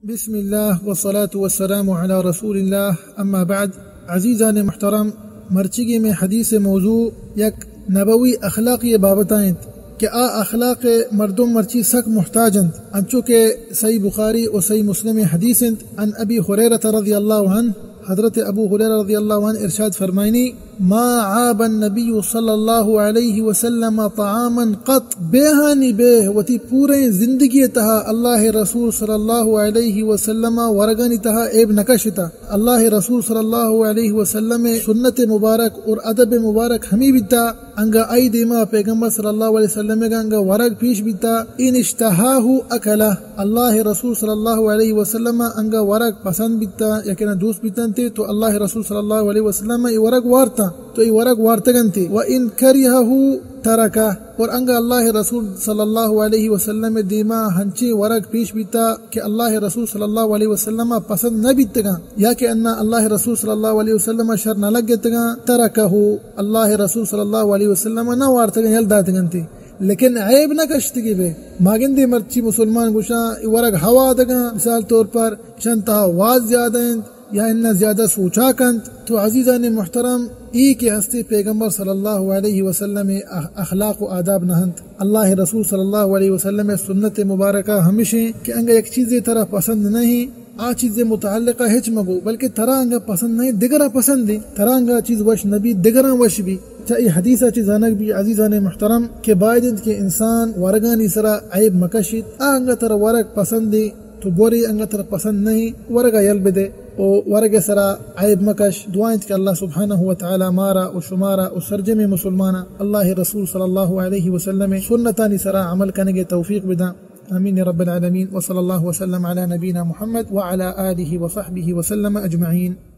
بسم اللہ والصلاة والسلام علی رسول اللہ، اما بعد۔ عزیزان محترم، مرچیگی میں حدیث موضوع یک نبوی اخلاقی بابت انت کہ آ اخلاق مردم مرچی سک محتاج انت، انچو کہ صحیح بخاری و صحیح مسلم حدیث انت۔ عن ابی ہریرہ رضی اللہ عنہ، حضرت ابو ہریرہ رضی اللہ عنہ ارشاد فرمائنی، ما عاب النبی صلی اللہ علیہ وسلم طعاما قط، بیہانی بیہ وتی پوریں زندگی تہا اللہ رسول صلی اللہ علیہ وسلم ورگانی تہا عیب نکشتا۔ اللہ رسول صلی اللہ علیہ وسلم سنت مبارک اور ادب مبارک ہمی بیتا، انگا آئی دیما پیغمبر صلی اللہ علیہ وسلم گا انگا ورگ پیش بیتا، ان اشتہاہ اکلہ، اللہ رسول صلی اللہ علیہ وسلم انگا ورگ پسند بیتا، یقینا دوست بیتنتے، تو اللہ رسول صلی اللہ علیہ وسلم ای ورگ وارتا، تو ای ورگ وارتگنتے، و ان کریہہ ترکہ، اور انگا اللہ رسول صلی اللہ علیہ وسلم دیما ہنچیں ورگ پیش بیتا کہ اللہ رسول صلی اللہ علیہ وسلم پسند نہ بیتگاں، یا کہ انا اللہ رسول صلی اللہ علیہ وسلم شر نہ لگتگاں، ترکہ، اللہ رسول صلی اللہ علیہ وسلم نہ وارتگاں، یل داتگنتے۔ لیکن عیب نہ کشتگی بے۔ ما گندے مرچی مسلمان گوشاں، ای ورگ ہوا دگاں، مثال طور پر چند تہا واد زیادہ انت یا انہ زیادہ سوچا کنت۔ تو عزیزان محترم، ای کہ ہستے پیغمبر صلی اللہ علیہ وسلم اخ-، اخلاق و آداب نہ انت۔ اللہ رسول صلی اللہ علیہ وسلم سنت مبارکہ ہمشیں کہ انگا یک چیزے ترا پسند نہیں، آ چیز متعلقہ ہچ مگو، بلکہ ترا انگا پسند نہیں، دگرا پسند ہے۔ ترا انگا چیز وش نبی، دگراں وش بی۔ چا ای حدیثہ چی زانگ بی عزیزان محترم کہ باید انت کہ انسان ورگانی سرا عیب مکشیت۔ آ انگا ترا ورگ پسند ہے، تو بوری، انگا ترا پسند نہیں، ورگا یل بدے و ورگ سرا عیب مکش۔ دعا انت کہ اللہ سبحانہ و تعالی مارا و شمارا و سرجمیں مسلمانا اللہ رسول صلی اللہ علیہ وسلم سنتانی سرا عمل کنگے توفیق بداں۔ آمین رب العالمین۔ وصلی اللہ وسلم علی نبینا محمد وعلی آلہ وصحبہ وسلم اجمعین۔